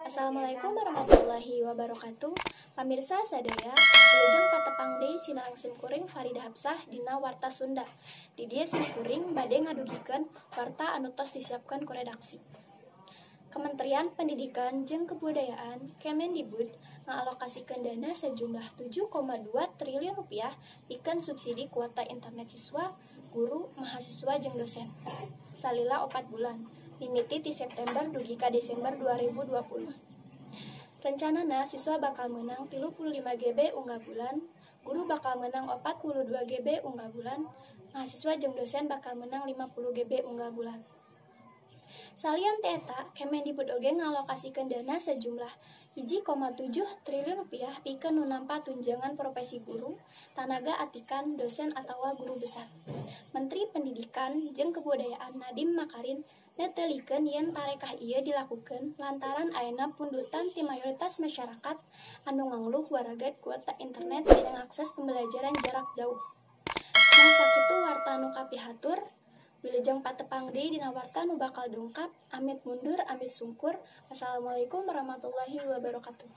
Assalamualaikum warahmatullahi wabarakatuh. Pamirsa sadaya, wilujeng patepang deui sinareng simkuring Farida Hapsah dina Warta Sunda. Di dieu simkuring bade ngadugikeun warta anu tos disiapkeun ku redaksi. Kementerian Pendidikan jeung Kebudayaan Kemendikbud ngalokasikeun dana sejumlah 7,2 triliun rupiah pikeun subsidi kuota internet siswa, guru, mahasiswa jeung dosen salila 4 bulan, mimiti ti September dugi ka Desember 2020. Rencanana siswa bakal meunang 35 GB unggal bulan, guru bakal meunang 42 GB unggal bulan, mahasiswa jeung dosen bakal meunang 50 GB unggal bulan. Salian ti eta, Kemendikbud oge ngalokasikeun dana sejumlah 1,7 triliun rupiah pikeun nu nampa tunjangan profesi guru, tanaga atikan, dosen atawa guru besar. Menteri Pendidikan jeung Kebudayaan Nadiem Makarim netelikeun yen tarekah ieu dilakukeun lantaran ayana pundutan ti mayoritas masyarakat anu ngangluh waragad kuota internet dina ngakses pembelajaran jarak jauh. Mung sakitu warta nu kapihatur, wilujeng patepang deui dina warta nu bakal dongkap, amit mundur amit sungkur. Wassalamualaikum warahmatullahi wabarakatuh.